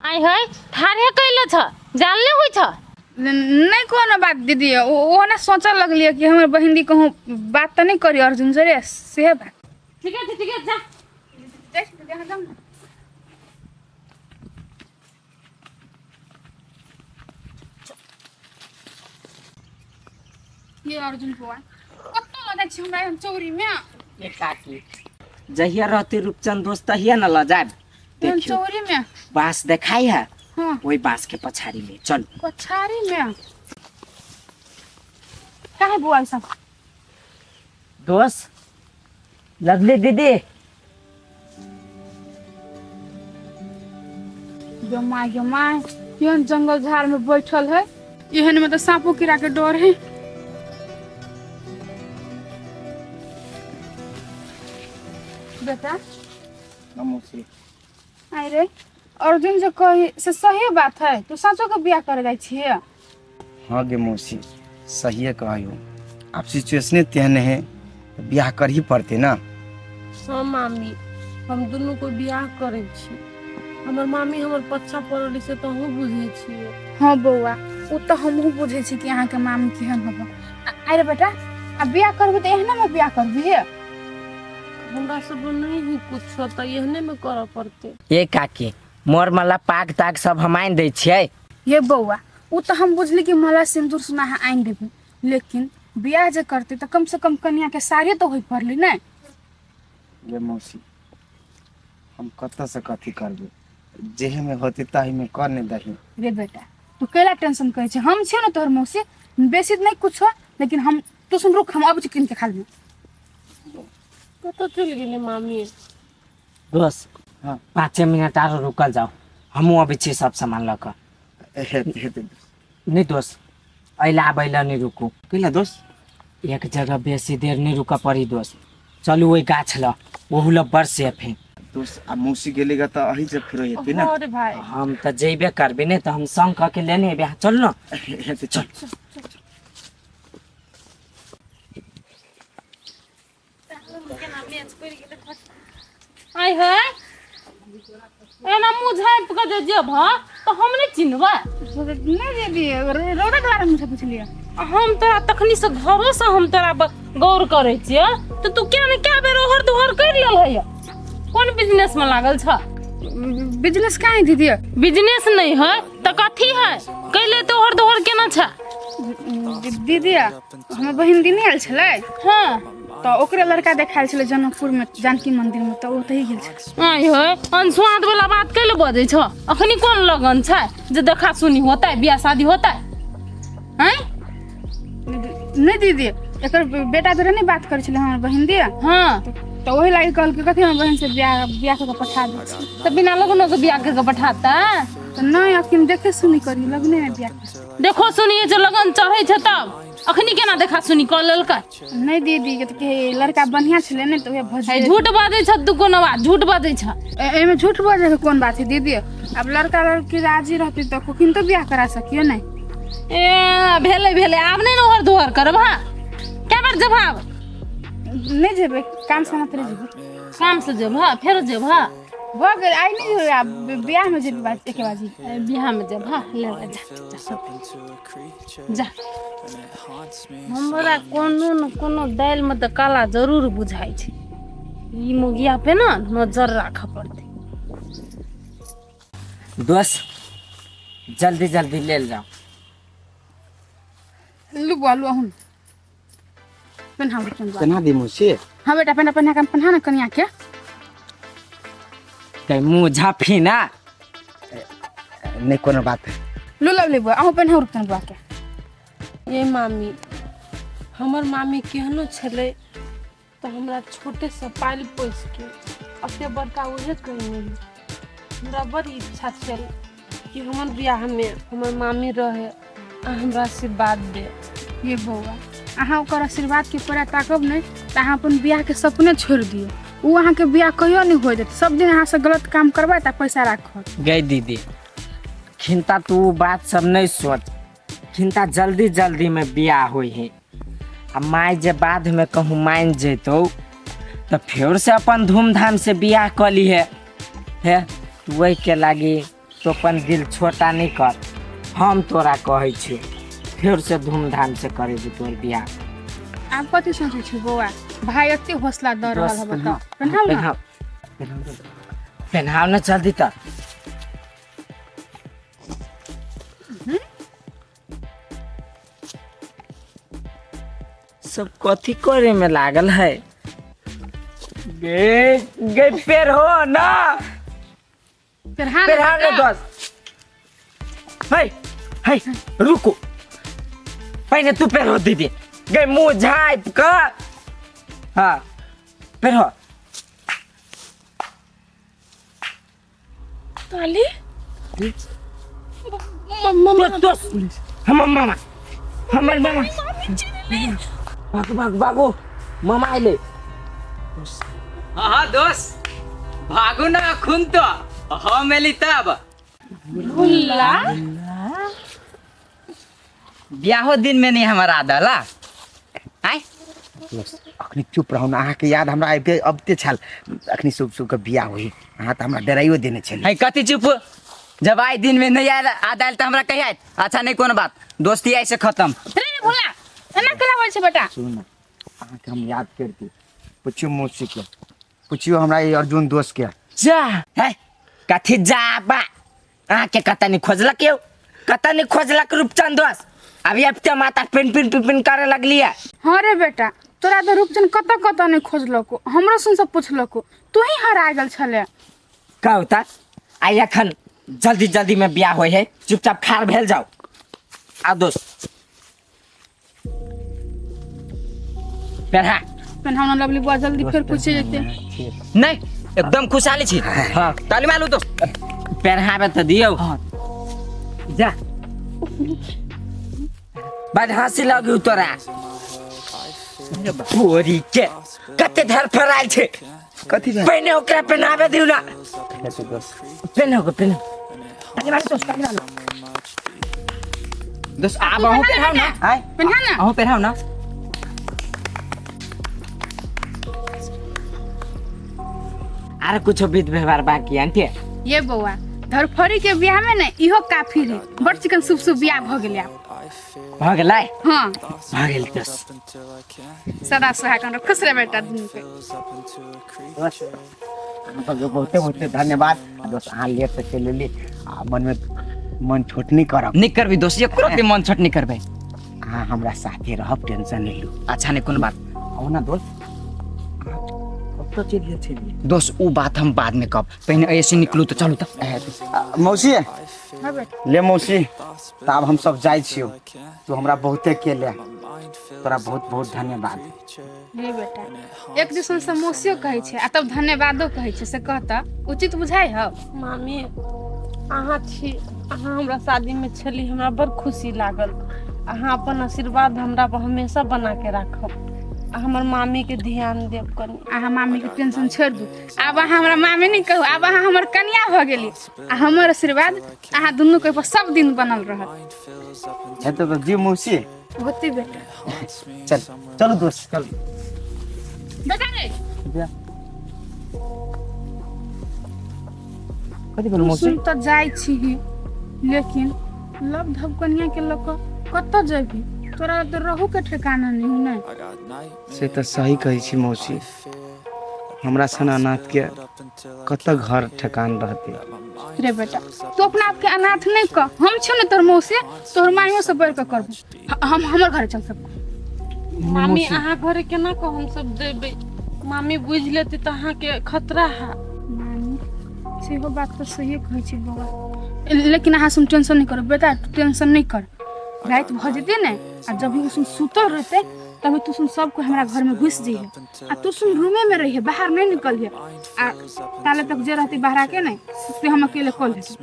आइ है ठाढ़े कैले छ जानले होइ छ। नहि कोनो बात दीदी, ओ ने सोचऽ लगलियै कि हमर बहिन दी कहूँ बात तऽ नहि करी अर्जुन से रे, सेहे बात। ठीके छै, ठीके छै, जा। जाइ छी दीदी, अहाँ जाउ ने। ये अर्जुन बुआ कतऽ लऽ जाइ छी हमरा एहन चौरीमे? ए काकी, जहिया रहते रूपचंद दोस्त तहिया न लऽ जायब। एहन देखियौ चौरीमे बांस देखाई है? हाँ। ओहि बांस के पछाड़ी में चल। पछाड़ी में काहे बुआ सब? दोस्त लवली दीदी। गे माय, गे माय, केहन जंगल झाड़ में बैठल है, एहन में तो सांपो कीड़ा के डर है। बेटा। मौसी। अरे अर्जुन जे कही से सही बात है, तू सचो के बियाह करे जाइ छियै? हाँ गे मौसी, सहिए कहियो, आब सिचुएशने तेहन है, बियाह कर ही पड़ते ना। हाँ मामी, हम दुनू को बियाह करै छी। हमर मामी हमर पच्छा पड़ल से तऽ अहूँ बुझै छियै। हाँ बौआ, ओ तऽ हमहूँ बुझै छी कि अहाँके मामी केहन होबो। अरे बेटा, आ बियाह करबी तऽ एहने में बियाह करबी? हमरा सब नहीं ही कुछ तऽ एहने में करऽ पड़तै। ये काकी, मोर मला पाग ताग सब हम आनि दै छियै। ये बौआ, ओ तऽ हम बुझली कि मला सिन्दूर सुना अहाँ आनि देबै, लेकिन बियाह जे करतै तऽ कम से कम कनिया के साड़ी तऽ होय पड़लै ने। गे मौसी, हम कतऽ से कथी करबै, जेहे में होतै ताही में कर नहि दही। रे बेटा, तू कैला टेंशन करै छै, हम छियौ ने तोहर मौसी। बेसी नहि कुछो, लेकिन हम तू सुन, रुक, हम अबै छी कीन के खा लेबै। कतऽ चलि गेलै मामी? दोस्त। हाँ। 5 मिनट आरो रुकल जाओ, हमहूँ अबै छी सब सामान लऽ कऽ। हेतै हेतै। नहि दोस्त, अइला आबै लए नहि रुकू। कैला दोस्त? एक जगह बेसी देर नहि रुकऽ पड़ी दोस्त, चलू ओहि गाछ लग, ओहू लग बड़ सेफ है। दोस्त, आ मौसी गेलेगा तऽ अही जब फेरो हेतै ना। हाँ रे भाई। हम तऽ जेबे करबै ने, तऽ हम संग कऽ के लेने एबै। चल न। हेतै, चल। आइ है एना मुँह झाँपि कऽ जे जेबह तऽ हम नहि चिन्हबै? नहि दीदी, रौदा द्वारा मुझे पुछलियै। हम तोरा तखनी से घरो से हम तोरा गौर करै छियै तऽ तू क्या ने क्या बेर ओहर दोहर करि लेल है। कोन बिजनेस में लागल छ? बिजनेस कहाँ है दीदी? बिजनेस नहीं है तऽ कथी है? कैले तो ओहर दोहर केना छ? दीदी, हमर बहिन दिने आयल छलै। हाँ। तऽ ओकरे लड़का देखायल छलै जनकपुर में जानकी मंदिर में, तऽ ओतहि गेल छलै। आइ है अनसुआद वाला बात कैले बजै छ? अखनी कोन लगन छै जे देखा सुनी होतै, बियाह शादी होतै? हैं? नहि दीदी, एकर बेटा जोरे नहि बात करै छलै हमर बहिन दी। हाँ। तऽ ओहि लागि कहलकै कथी हमर बहिन से बियाह बियाह कऽ के पठा दै छी। तऽ बिना लगनो के बियाह कऽ के पठाता? तऽ नहि, अखन देखे सुनी करी लगने मे बियाह। देखो सुनिए जे लगन चढ़ै छै तब, अखनी केना देखा सुनी कऽ लेलकै? नहि दीदी, के तऽ कहै लड़का बढ़िआँ छलै ने, तऽ उएह भऽ है झूठ बाजै छ तू, कोनो बात झूठ बाजै छ। एहिमे झूठ बजै के कोन बात है दीदी? आब लड़का लड़की राजी रहतै तऽ कखन तऽ बियाह करा सकियो नहि। ए भेलै भेलै, आब नहि ने ओहर दोहर करब। हाँ, कए बेर जेबह आब? नहि जेबै, काम से मात्र जेबै। काम से जेबह, फेर जेबह? भऽ गेल, आइ नहि जेबै, आब बियाहमे जेबै बाज एके बाजी। बियाहमे जेबह, ले ले, जा जा जा। हमरा कोनो न कोनो दालिमे तऽ काला जरूर बुझाइ छै। ई मोगिया पे ने नजर राखऽ पड़तै। दोस्त, जल्दी जल्दी लेल जाओ। लू बुआ, लू, अहूँ पेन्हा पेन्हा। केना दी मौसी? हाँ बेटा, पेन्हा पेन्हा के पेन्हा ने कनिया के। ते मुँह झाँपी ना। नहि कोनो बात है। लू लवली बुआ, अहूँ पेन्हा रुकतन बुआ के। ये मामी, हमर मामी केहनो छलै तऽ हमरा छोटेसँ पालि पोसि के एते बड़का उहे कयने। हमरा बड़ इच्छा छल कि हमर बियाहमे हमर मामी रहे आ हमरा आशीर्वाद दे। ये बौआ, अहाँ ओकर आशीर्वादके पूरा ताकब नहि तऽ अहाँ अपन बियाहके सपने छोड़ि दियौ। ओ अहाँके बियाह कहियो नहि होइ देत, सब दिन अहाँसँ गलत काम करबै तऽ पैसा राखत। गई दीदी, खिनता तू बात सब नहीं सोच, खिनता जल्दी जल्दी में बियाह होइ है आ माय जे बाद में कहूँ मान जैतौ तऽ फेर से अपन धूमधाम से बियाह कऽ ली है। हे वही के लागी तो अपन दिल छोटा नहीं कर, हम तोरा कहै छियौ फेर से धूमधाम से करेबू तोर बियाह। आब कथी सोचै छी बौआ, भाई एते हौसला दऽ रहल हब तऽ पेन्हाउ ने। पेन्हाउ पेन्हाउ ने जल्दी तऽ। सब कथी करे में लागल है? गे गे पेड़ हो ना। पेन्हा ने। पेढ़ा ने बेटा। दस है है रुको, पहिने तू पेढ़ो दीदी गे मुँह झाँप क। हाँ पेढ़ो। ताली मम्मा दोस्त हमर मामा, हमर मामा, भागो भागो भागो, मामा आइले। हाँ हाँ दोस्त भागू ना अखुन तो हम एली तब। भुल्ला ब्याहो दिन में नहीं हमारा आदला आय। दोस्त अखनी चुप रहू ना, अहाँके याद हमरा आबिते अबिते छल। अखनी शुभ शुभ के बियाह होई, अहाँ तऽ हमरा डराइयो देने छली। है कथी चुप, जब आइ दिन में नहीं आयल आदल तऽ हमरा कहिया आयत? अच्छा नहीं कोनो बात, दोस्ती ऐसे खत्म। रे रे भुल्ला एना केना बोल छै बेटा? सुनू ना, अहाँके हम याद करती, पुछियो मौसी के, पुछियो हमरा ई अर्जुन दोस्त के। जा है कथी जा बा, अहाँके कतऽ नहीं खोजलक यौ, कतऽ नहीं खोजलक रूपचंद दोस्त। अभी अब ते माता पिन पिन पिन पिन करे लगली है। हाँ रे बेटा, तोरा तऽ रूपचंद कतऽ कतऽ नहीं खोजलको, हमरो सुन सब पुछलको, तू ही हरा गेल छले। कहू तऽ आइ एखन जल्दी जल्दी में बियाह होइ है, चुपचाप खार भेल जाओ। आ दोस्त पेढ़ा पेन्हाउ ना लवली बुआ, जल्दी फेर पूछे जेते। नहीं एकदम खुशहाली छी। हाँ ताली मारू दोस्त। पेढ़ाबे तऽ दियौ। हाँ। जा बड हंसी लगू तोरा बोरी के, कते धर फरायल छै। कथी भेल? पहिने ओकरा पेनाबे दियौ ना। पेनाउ गे, पेनाउ। ताली मारू दोस्त, ताली मारू। दोस्त आब अहूँ पेढ़ाउ ना। आय पेन्हा ना। अहूँ पेढ़ाउ ना। आर कुछो विध व्यवहार बाकी आंटी? ये बौआ धरफड़ी के बियाह में ने इहो काफी रे, बड़ चिकन सुप सुप बियाह भ गेलै आब। भऽ गेलै? हाँ भऽ गेल दोस्त। सदा सुहागन रह, खुश रह बेटा दुनू के। दोस्त अहाँके बहुते बहुते धन्यवाद। दोस्त अहाँ लेट से चलि एली आ मन में मन छोट नहीं करब। नहीं करबी दोस्त, एको रत्ती मन छोट नहीं करबै। अहाँ हमरा साथे रहब, टेंशन नहीं लू। अच्छा नहीं कोनो बात। आउ ना दोस्त, कतऽ चलि गेल छलियै? दोस्त उ बात हम बाद में कहब, पहिने ऐसे निकलू तो चलू तऽ। मौसी हाँ बेटा। ले मौसी, तऽ आब हम सब जाइ छियौ, तू हमरा बहुते के ले, तोरा बहुत बहुत धन्यवाद। हे बेटा, एक दिसन से मौसियो कहै छै आ तब धन्यवादो कहै छै, से कहता उचित बुझाइ हौ? मामी अहाँ छी, अहाँ हमरा शादी में छली, हमरा बड़ खुशी लागल। अहाँ अपन आशीर्वाद हमरा पर हमेशा बना के राखब आ हमर मामी के ध्यान देब कनी। अहाँ मामी के टेंशन छोड़ि दू, आब अहाँ हमरा मामी नहीं कहू, आब अहाँ हमर कनिया भऽ गेली आ हमर आशीर्वाद अहाँ दुनू के ऊपर सब दिन बनल रहत। हेतौ तऽ जी मौसी। होती बेटा। चल चलू दोस्त चल। बेटा रे कथी भेल तू मौसी? सुन तऽ जाइ छी लेकिन लव धब कनिया के लऽ कऽ कतऽ जेबही, तोरा तऽ रहू के ठिकाना नहीं हो ने। से तऽ सही कहै छी मौसी, हमरा सन अनाथ के कतऽ घर ठेकान रहतै। रे बेटा तू अपना आप के अनाथ नहीं कह, हम छियौ ने तोहर मौसी, तोहर माइयो से बढ़ के करबो। हम हमर घरे चल सबको। मामी अहाँ घरे केना कऽ हम सब जेबै? मामी बुझि लेतै तऽ अहाँके खतरा है। मामी सेहो बात तऽ सहिए कहै छी बौआ, लेकिन अहाँ सुन टेंशन नहीं करो बेटा, तू टेंशन नहीं कर। राति भऽ जेतै ने आ जब भी सुन सुतल रहतै तभी तू सुन सबको हमरा घर में घुस जइहे आ तू सुन रूमे में रहिहे, बाहर नहीं निकलिहे आ ताले तक जे रहतै बाहर के ने से हम अकेले कऽ लेबै।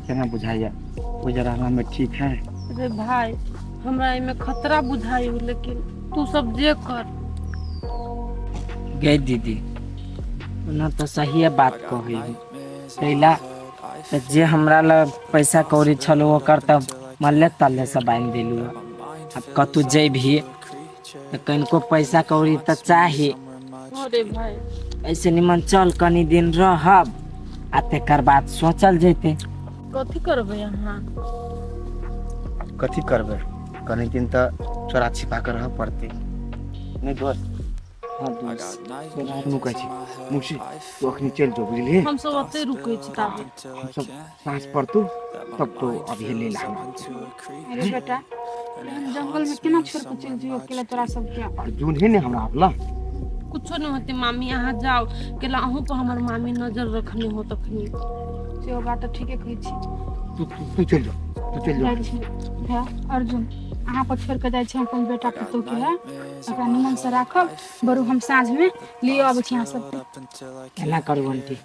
केना बुझाइया ओ जे रहला में ठीक है? रे भाई हमरा एहिमे खतरा बुझाइ, लेकिन तू सब जे कर। गे दीदी ओना तऽ सहिए बात कहै है, कैला तऽ जे हमरा लग पैसा कौड़ी छल ओकर तऽ मल्ले तल्ले से बान्हि देलू। आब कतहु जेबही तऽ कनिको पैसा कौड़ी तऽ चाही। अरे भाई ऐसे निमन चल कनी दिन रहब आ तेकर बाद सोचल जैते। कथी करबै अहाँ? कथी करबै, कनी दिन तऽ चोरा छिपा के रहऽ पड़तै। नहि दोस्त? हाँ दोस्त। सुनू, कहै छी मौसी, तू अखनी चलि जो, बुझलिही? हम सब ओतै रुकै छी ताबे। हमसब साँझ पड़तौ तब तो अभी ले ला। अरे बेटा, एहन जंगल में केना छोड़ के चलि जइयो अकेला तोरा सबके? अर्जुन है ने हमरा आवला। कुछो नहि होतै मामी, अहाँ जाउ। केला अहूँ पर हमर मामी नजर रखने हो तखनी। सेहो बात तऽ ठीके कहै छी। तू तू तू चलि जो, तू चलि जो। जाइ छी भाय अर्जुन, अहाँ पर छोड़ के जाइ छी हम अपन बेटा पुतोह के। है ओकरा निमन से राखब बरू, हम साँझ में लिए अबै छी अहाँ सबके। एना करू आंटी,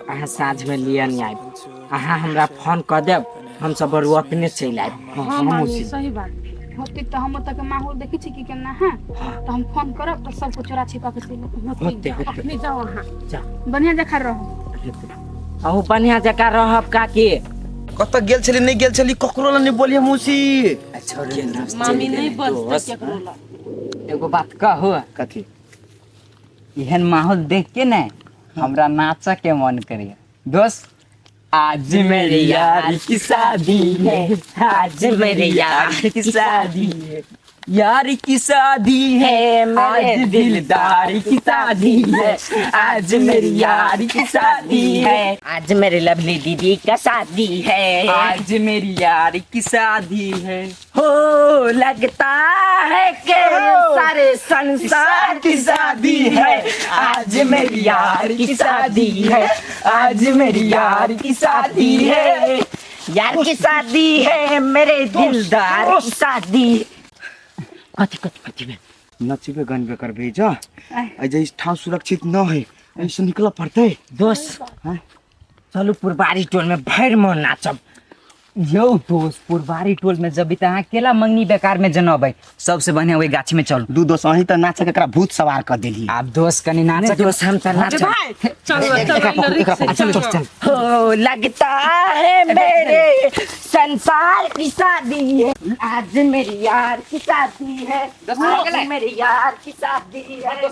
अहाँ साँझमे लिअ नहि आयब, अहाँ हमरा फोन कऽ देब, हमसब बरू अपने चलि आयब। हाँ मामी, सही बात। होते तऽ हम ओतऽ के माहौल देखै छी कि केना है, तऽ हम फोन करब तऽ सबको चोरा छिपा के चलि आयब। होते होते। अखनी जाउ अहाँ। बढ़िया जकाँ रहू। अहूँ बढ़िआँ जकाँ रहब काकी। कतऽ गेल छली, नहि गेल छली, ककरो लग नहि बोलिए मौसी। मामी नहि बजतै केकरो लग। एगो बात कहू? कथी? एहन माहौल देख के ने हमरा नाचऽ के मन करैया दोस्त। आज मेरे यार की शादी है, आज मेरे यार की शादी है, यार की शादी है, आज दिलदार की शादी है, आज मेरी यार की शादी है, आज मेरे लवली दीदी का शादी है, आज मेरी यार की शादी है। हो लगता है कि सारे संसार की शादी है, आज मेरी यार की शादी है, आज मेरी यार की शादी है, यार की शादी है, मेरे दिलदार की शादी। कथी कथी कथी में नचबे गनबे करबे जा, एहि ठाम सुरक्षित न है, एहिसँ निकलऽ पड़तै। दोस्त, चलू पुरबारी टोल में भरि मन नाचब। यौ दोस्त, पुरबारी टोल में जबी तऽ अहाँ केला मंगनी बेकार में जनबै, सबसे बढ़िया वही गाछी में चलू। दू दोस्त, अहीं तऽ नाचक एकरा भूत सवार कऽ देली। आब दोस्त कनी नाचक दोस्त, हम तऽ नाचब। भाई चलो चलो, रिक्शा चल चलो। चल। हो लगता है मेरे संसार की शादी है, आज मेरी यार की शादी है, आज मेरी यार की शादी है।